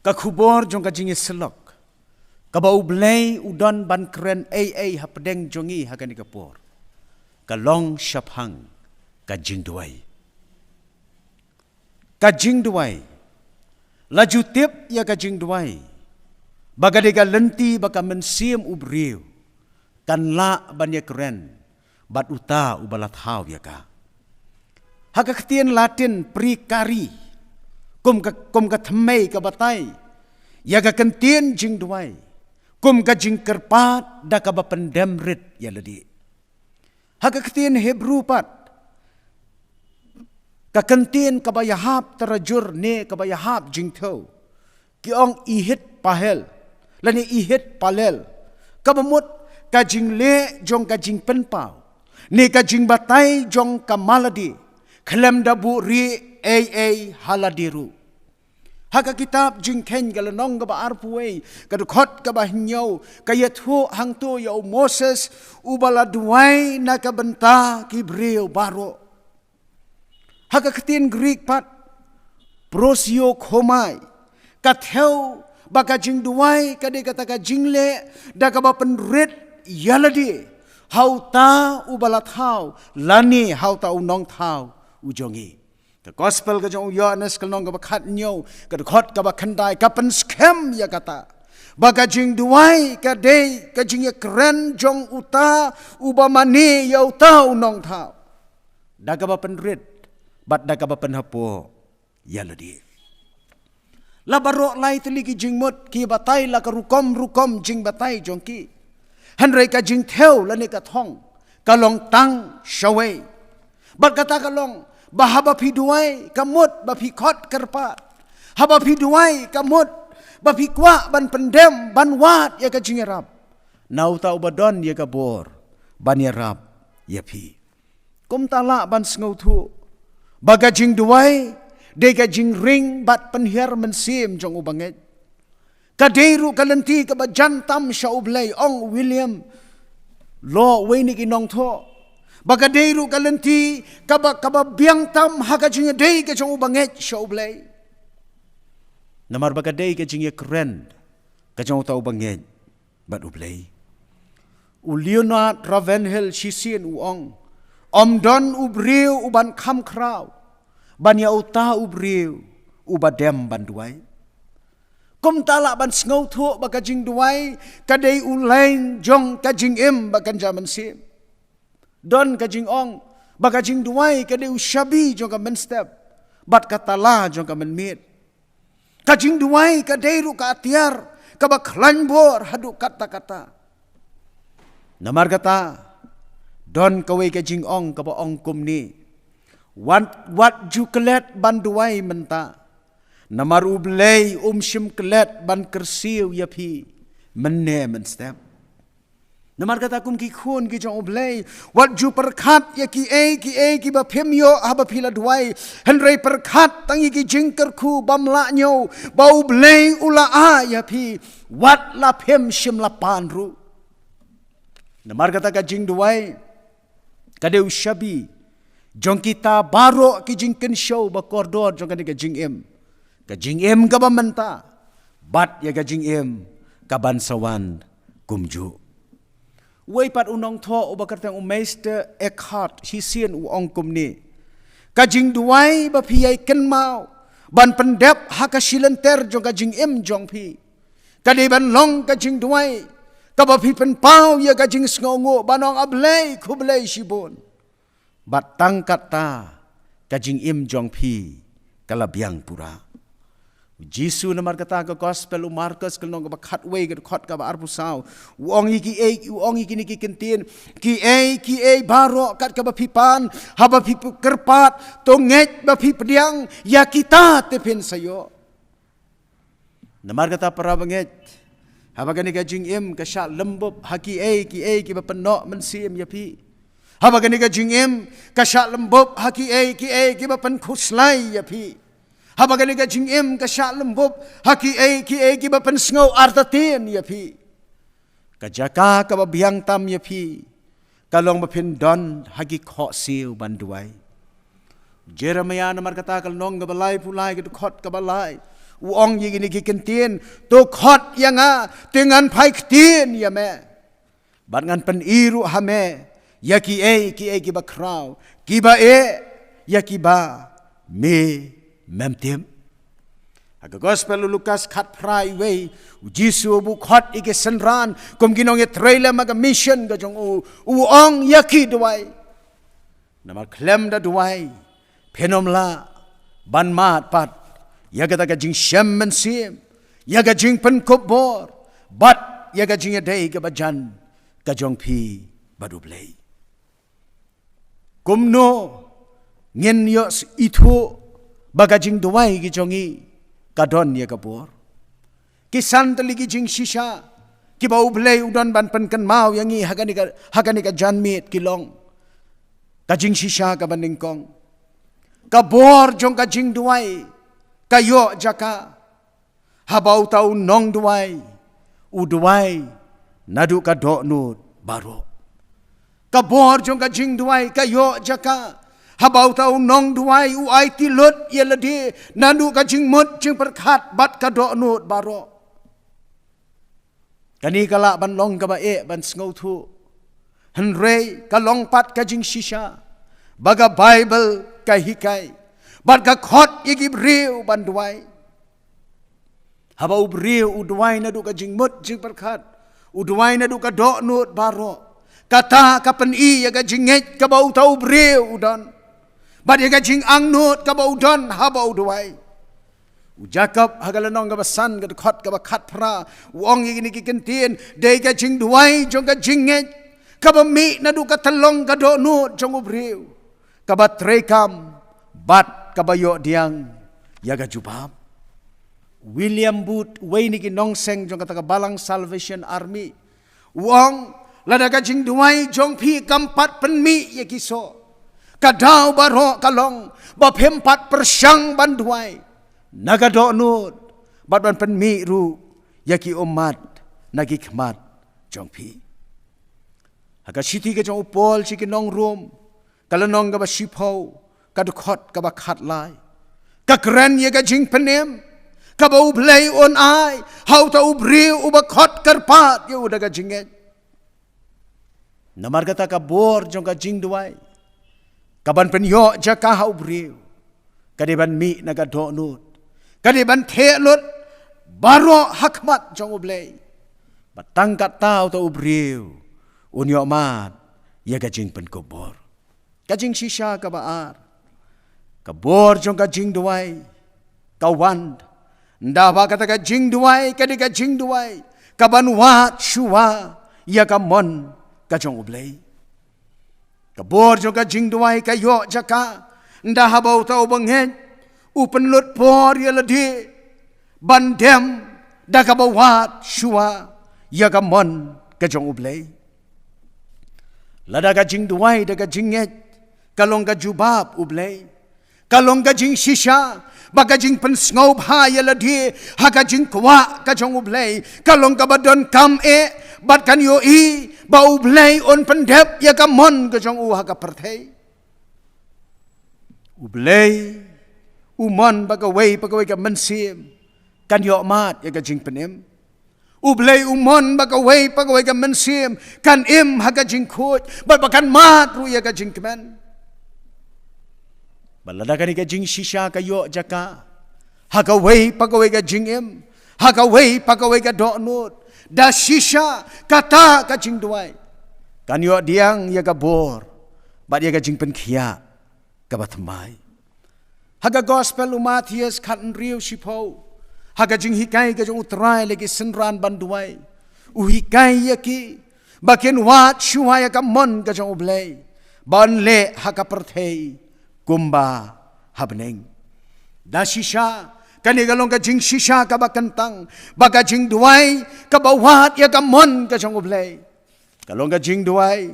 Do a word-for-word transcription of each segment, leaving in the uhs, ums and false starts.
Ka khubor jong ka jingïasyllok kaba U Blei u don ban kren ei ei hapdeng jong ngi ha kane ka por, ka long shaphang ka jingduwai. Ka jingduwai. La ju tip ïa ka jingduwai ba ka dei ka lynti ba ka mynsiem u briew kan lah ban ïakren bad uta uba la thaw ïa ka. Ha ka ktien Latin precari, kum ka, kum ka thymmei ka batai ïa ka kyntien jingduwai kum ka jingkyrpad da kaba pyndem rit ïa lade. Ha ka ktien Hebru pat, ka kyntien kaba ïahap tarajur ne kaba ïahap jingthew, ki ong ihit pahel lane ihit palel, kaba mut ka jingleh jong ka jingpynpaw ne ka jingbatai jong ka malade khlem da buhrieh ei ei ha lade ruh. Ha ka kitab Jingkheiñ ka lynnong kaba arphew wei, ka dkhot kaba hynñiew, ka ïathuh hangto ïa u Moses uba la duwai na ka bynta ki briew baroh. Ha ka ktien Greek pat, proseuchomai, ka thew ba ka jingduwai ka dei kata ka jingleh da kaba pynrit ïa lade ha uta uba la thaw lane ha uta u nongthaw u jong ngi. Ka gospel ka jong u Ïoannis ka lynnong kaba khathynñiew, ka dkhot kaba khyndai, ka pynskhem ïa kata ba ka jingduwai ka dei ka jingïakren jong uta uba mane ïa uta u nongthaw da kaba pynrit bad da kaba pynhapoh ïa lade. La baroh lai tylli ki jingmut ki batai la ka rukom rukom jingbatai jong ki. Hynrei ka jingthew lane ka thong ka long tang shawei. Bad kata ka long ba haba phi duwai ka mut ba phi khot kyrpad. Haba phi duwai ka mut ba phi kwah ban pyndem, ban wad ïa ka jingïarap na uta uba don ïa ka bor ban ïarap ïa phi. Kumta lah ban sngewthuh ba ka jingduwai dei ka jingring bad pynhiar mynsiem jong u bangeit. Ka dei ruh ka lynti kaba jan tam sha u Blei, ong William Law, uwei na ki nongthoh, ba ka dei ruh ka lynti kaba, kaba biang tam ha ka jingïadei ka jong u bangeit sha u Blei. Namar ba ka dei ka jingïakren ka jong uta u bangeit bad u Blei. U Leonard Ravenhill shisien u ong, ym don u briew u ban kham khraw ban ïa uta u briew uba dem ban duwai. Kumta lah ban sngewthuh ba ka jingduwai ka dei u leng jong ka jingim ba kynja mynsiem. Don ka jingong ba ka jingduwai ka dei u shabi jong ka mynstep bad ka tala jong ka mynmiet. Ka jingduwai ka dei ruh ka atiar kaba khlaiñ bor haduh katta katta. Namar kata, don kawei ka jingong kaba ong kumne, wat, wat ju klet ban duwai mynta, namar u Blei um shym klet ban kyrsiew ïa phi mynne mynstep. Namar kata kum ki khun ki jong u Blei, wat ju pyrkhat ïa kiei kiei kiba phim ïoh haba phi la duwai, hynrei pyrkhat tang ïa ki jingkyrkhu bym lah ñiew ba u Blei u la ai ïa phi wat la phim shym la pan ruh. Namar kata ka jingduwai ka dei u shabi jong kita baroh ki jingkynshew ba kordor jong kane ka jingim, ka jingim kaba mynta bad ïa ka jingim kaban sa wan kumjuh. Uwei pat u nongthoh uba kyrteng u Meister Eckhart shisien u ong kumne, ka jingduwai ba phi ïai kynmaw ban pyndep ha ka shilynter jong ka jingim jong phi ka dei ban long ka jingduwai kaba phi pynpaw ïa ka jingsngewnguh ban ong, A Blei, khublei shibun. Bad tang katta ka jingim jong phi ka la biang pura. U Jisu namar kata ka gospel u Markos ka lynnong kaba khatwei ka dkhot kaba arphew saw, u ong ïa kiei, u ong ïa kine ki kyntien, kiei kiei baroh kat kaba phi pan, haba phi kyrpad, to ngeit ba phi pdiang, ïa kita te phin sa ïoh. Namar kata para bangeit, haba kane ka jingim ka shah lymbup ha kiei kiei kiba pynnoh mynsiem ïa phi, haba kane ka jingim ka shah lymbup ha kiei kiei kiba pynkhuslai ïa phi, haba kane ka jingim ka shah lymbup ha kiei kiei kiba pynsngew artatien ïa phi, ka jaka kaba biang tam ïa phi ka long ba phin don ha ki khohsiew ban duwai. Jeremiah namar kata ka lynnong kaba laiphew lai ka dkhot kaba lai, U ong ïa kine ki kyntien, to khot ïa nga, te ngan phai ktien ïa me. Bad ngan pyni ruh ha me ïa kiei kiei kiba khraw, kiba eh, ïa kiba me mem tip. Ha ka Gospel u Lukas khatphra, iwei, u Jisu u khot ïa ki synran kum ki nongïatreilang ha ka mission ka jong u, u ong ïa ki, duwai. Namar khlem da duwai, phin ym lah ban mad pat ïa kata ka jingshem mynsiem, ïa ka jingpynkup bor, bad ïa ka jingïadei kaba jan ka jong phi bad U Blei. Kumno ngin ïoh ithuh ba ka jingduwai ki jong ngi ka don ïa ka bor? Ki san tylli ki jingshisha kiba U Blei u don ban pynkynmaw ïa ngi ha kane ka, ha kane ka janmiet ki long: ka jingshisha kaba nyngkong, ka bor jong ka jingduwai ka ïoh jaka haba uta u nongduwai u duwai naduh ka dohnud baroh. Ka bor jong ka jingduwai ka ïoh jaka haba uta u nongduwai u aiti lut ïa lade naduh ka jingmut jingpyrkhat bad ka dohnud baroh. Kane ka lah ban long kaba eh ban sngewthuh, hynrei ka long pat ka jingshisha ba ka Baibl ka hikai bad ka khot ïa ki briew ban duwai. Haba u briew u duwai naduh ka jingmut jingpyrkhat, u duwai naduh ka dohnud baroh, kata ka pyni ïa ka jingngeit kaba uta u briew u don, bad ïa ka jingangnud kaba u don haba u duwai. U Jakob ha ka lynnong kaba san, ka dkhot kaba khatphra, u ong ïa kine ki kyntien: dei ka jingduwai jong ka jingngeit kaba mih naduh ka tyllong ka dohnud jong u briew, kaba treikam bad kaba ïoh diang ïa ka jubab. William Booth, uwei na ki nongseng jong kata ka balang Salvation Army, u ong: lada ka jingduwai jong phi kam pat pynmih ïa ki soh, ka daw baroh ka long ba phim pat pyrshang ban duwai na ka dohnud bad ban pynmih ruh ïa ki ummat na ki khmat jong phi. Ha ka shithi ka jong u Paul sha ki nong Rom, ka lynnong kaba shiphew, ka dkhot kaba khatlai, ka kren ïa ka jingpynim kaba U Blei un ai ha uta u briew uba khot kyrpad ïa u da ka jingngeit. Namar kata ka bor jong ka jingduwai ka ban pynïoh jaka ha u briew ka dei ban mih na ka dohnud, ka dei ban theh lut baroh ha khmat jong U Blei. Bad tang katta uta u briew un ïoh mad ïa ka jingpynkup bor. Ka jingshisha kaba ar, ka bor jong ka jingduwai ka wan ynda ba kata ka jingduwai ka dei ka jingduwai ka ban wad shuwa ïa ka mon ka jong U Blei. Ka bor jong ka jingduwai ka ïoh jaka ynda haba uta u bangeit u pynlut por ïa lade ban dem da kaba wad shuwa ïa ka mon ka jong U Blei. Lada ka jingduwai da ka jingngeit ka long ka jubab U Blei, ka long ka jingshisha ba ka jingpynsngewbha ïa lade ha ka jingkwah ka jong U Blei ka long kaba donkam eh bad kan ïohi ba U Blei un pyndep ïa ka mon ka jong u ha ka pyrthei. U Blei u mon ba kawei pa kawei ka mynsiem kan ïoh mad ïa ka jingpynim. U Blei u mon ba kawei pa kawei ka mynsiem kan im ha ka jingkhuid bad ba kan mad ruh ïa ka jingkmen. Bad lada kane ka jingshisha ka ïoh jaka ha kawei pa kawei ka jingim, ha kawei pa kawei ka dohnud, da shisha kata ka jingduwai kan ïoh diang ïa ka bor bad ïa ka jingpynkhiah kaba thymmai. Ha ka Gospel u Mathaios khathynriew shiphew, ha ka jinghikai ka jong U Trai la ki synran ban duwai, u hikai ïa ki ba kin wad shuwa ïa ka mon ka jong U Blei, ban leh ha ka pyrthei kumba ha bneng. Da shisha kane ka long ka jingshisha kaba kyntang ba ka jingduwai kaba wad ïa ka mon ka jong U Blei ka long ka jingduwai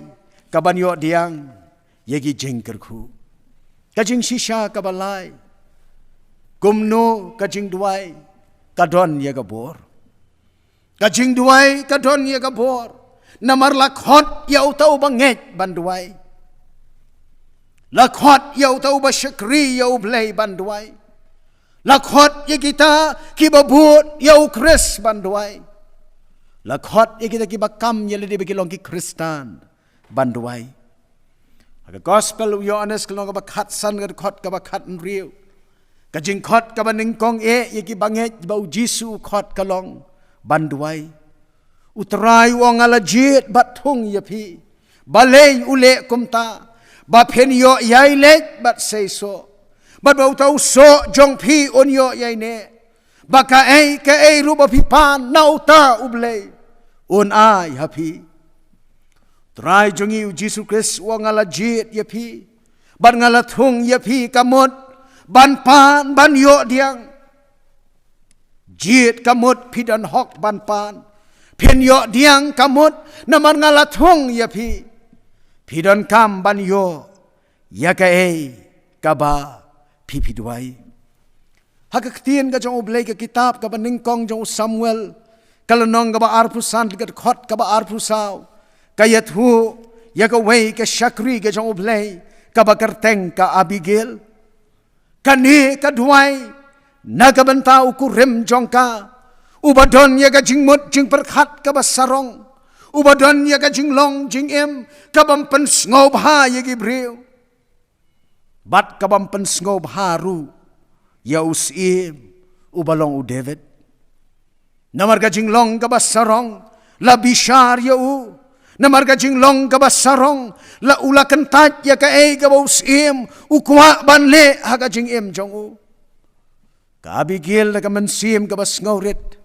ka ban ïoh diang ïa ki jingkyrkhu. Ka jingshisha kaba lai, kumno ka jingduwai ka don ïa ka bor? Ka jingduwai ka don ïa ka bor namar la khot ïa uta u bangeit ban duwai. La khot ïa uta uba shakri ïa U Blei ban duwai. La khot ïa kita kiba bud ïa u Khrist ban duwai. La khot ïa kita kiba kam ïa lade ba ki long ki Khristan ban duwai. Ha ka Gospel u Ïoannis ka lynnong kaba khatsan, ka dkhot kaba khathynriew, ka jingkhot kaba nyngkong eh ïa ki bangeit ba u Jisu u khot ka long ban duwai. U Trai u ong, nga la jied bad thung ïa phi. Balei u leh kumta? Ba phin ïoh ïai leit bad seisoh, bad ba uta u soh jong phi un ïoh ïai neh, ba kaei kaei ruh ba phi pan na uta U Blei un ai ha phi. Trai jong ngi u Jisu Khrist u ong, nga la jied ïa phi bad nga la thung ïa phi, ka mut ban pan ban ïoh diang. Jied ka mut phi don hok ban pan, phin ïoh diang ka mut namar nga la thung ïa phi. Phi donkam ban ïoh ïa kaei kaba phi phi duwai. Ha ka ktien ka jong U Blei, ka kitab kaba nyngkong jong u Samuel, ka lynnong kaba arphew san, ka dkhot kaba arphew saw, ka ïathuh ïa kawei ka shakri ka jong U Blei kaba kyrteng ka Abigail. Kane ka duwai na ka bynta u kurim jong ka, uba don ïa ka jingmut jingpyrkhat kaba sarong, uba don ïa ka jinglong jingim kabym pynsngewbha ïa ki briew, bad kabym pynsngewbha ruh ïa u syiem uba long u David. Namar ka jinglong kaba sarong la bishar ïa u. Namar ka jinglong kaba sarong la u la kyntait ïa kaei kaba u syiem u kwah ban leh ha ka jingim jong u. Ka Abigail da ka mynsiem kaba sngewrit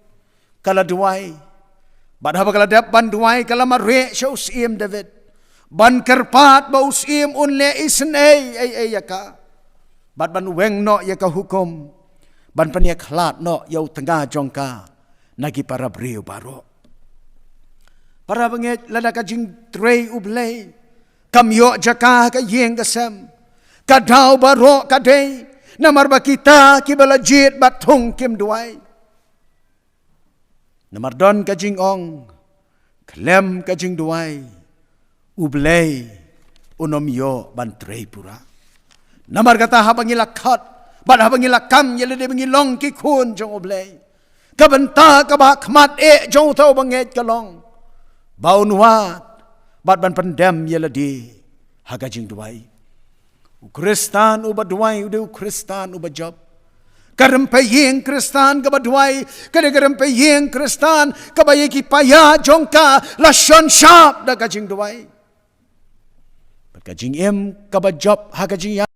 ka la duwai. Bad haba ka la dep ban duwai, ka la mareh sha u syiem David ban kyrpad ba u syiem un leh isynei ei ei ïa ka, bad ban weng noh ïa ka hukum ban pynïakhlad noh ïa u tnga jong ka na ki para briew baroh. Para bangeit, lada ka jingtrei U Blei kam ïoh jaka ha ka ïing ka sem, ka daw baroh ka dei namar ba kita kiba la jied bad thung kim duwai. Namar don ka jingong, khlem ka jingduwai U Blei unym ïoh ban trei pura. Namar kata, haba ngi la khot bad haba ngi la kam ïa lade ba ngi long ki khun jong U Blei, ka bynta kaba ha khmat eh jong uta u bangeit ka long ba un wad bad ban pyndem ïa lade ha ka jingduwai. U Khristan uba duwai u dei u Khristan uba jop. Ka rympei ïing Khristan kaba duwai ka dei ka rympei ïing Khristan kaba ïa ki paia jong ka la shon shap da ka jingduwai. Bad ka jingim kaba jop ha ka jingïa